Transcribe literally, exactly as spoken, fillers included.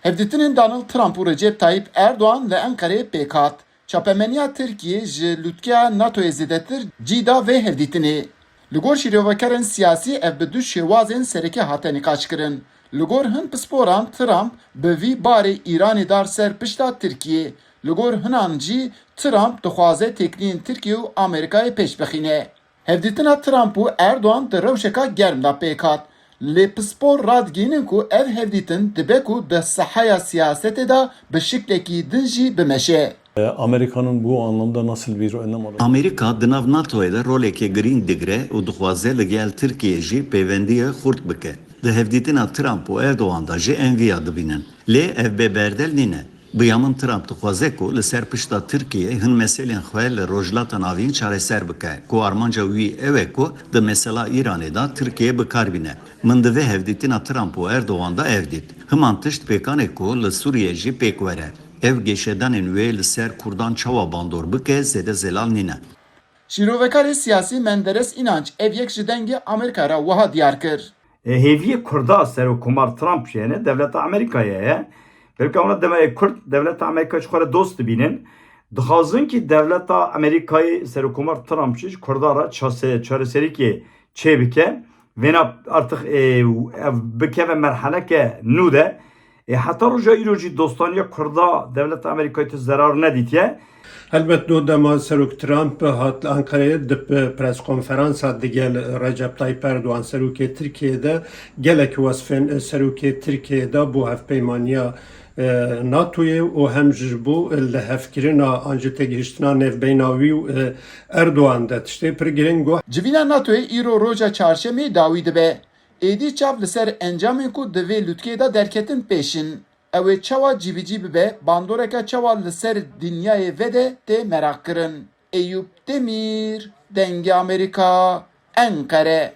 Hevdîtinên Donald Trump û Recep Tayyip Erdogan li Enqereyê pêk hat. Çapemeniya Tirkiyê ji lûtkeya NATOyê zêdetir cî da vê hevdîtinê. Li gor şîrovekarên siyasî ev bi du şêwazên sereke hate nîqaşkirin. Li gor hin pisporan Trump bi vî barê Îranê dar ser pişta Tirkiyê. Li gor hinan jî Trump dixwaze têkiliyên Tirkiye û Amerîkayê pêş bixîne. Hevdîtina Trump û Erdogan di rewşeka germ de pêk hat. Lê pispor radigihînin ku ev hevdîtin dibe ku di sehaya siyasetê de bi şiklekî din jî bimeşe. Amerika'nın bu anlamda nasıl bir önlem alır? Amerîka di nav NATOyê de roleke girîng digire û dixwaze li gel Tirkiyê jî pêvendiye xurt bike. Di hevdîtina Trump û Erdogan de jî em viya dibînin. Lê ev bê berdel nîne. Bîyamin Trump dixwaze ku li ser pişta Tirkiyê hin meselên xwe li Rojhilata Navîn çareser bike, ku armanca wî ew e ku di mesela Îranê de Tirkiye bi kar bîne. Min di vê hevdîtina Trump û Erdogan de ev dît. Himan tişt pêkan e ku li Sûriye jî pêk were. Ev geşedanên wê li ser Kurdan çawa bandor bike, zêde zelal nîne. Şîrovekarê siyasî Menderes Înanc ev yek ji Dengê Amerîka re wiha diyar kir. E, hêviyê Kurda Serokkomar Trump jî hene, dewleta Amerîkayê ye. Belka wana dema yê Kurd dewleta Amerîka ji xwe re dost dibînin. Dixwazin kî dewleta Amerîkayê Serokkomar Trump jî ji Kurda re çase-, çareserîkê çêbike. Vêna artık, e, ev bikeve merheleke nû de. E, heta roja îro jî dostaniya Kurda dewleta Amerîkayê tu zerar nedîtiye. Helbet do dema Serok Trump hat li Ankarayê di p-, preskonferansa digel Recep Tayyip Erdogan Serokê Tirkiyê de gelek wesfên Serokê Tirkiyê de bo hevpeymaniya, e, NATOyê û hem ji bo lihevkirina an jî têgihiştina nêvbeyna wî û, e, Erdogan de tiştê pir giring got. Civîna NATOyê îro roja çarşemê dawî dibe. Êdî çav li ser encamên ku di vê lûtkê de derketin pêş in. Ew ê çawa cîbicî bibe, bandoreke çawa li ser dinyayê vede tê meraq kirin. Eyûp Demîr, Dengê Amerîka, Enqere.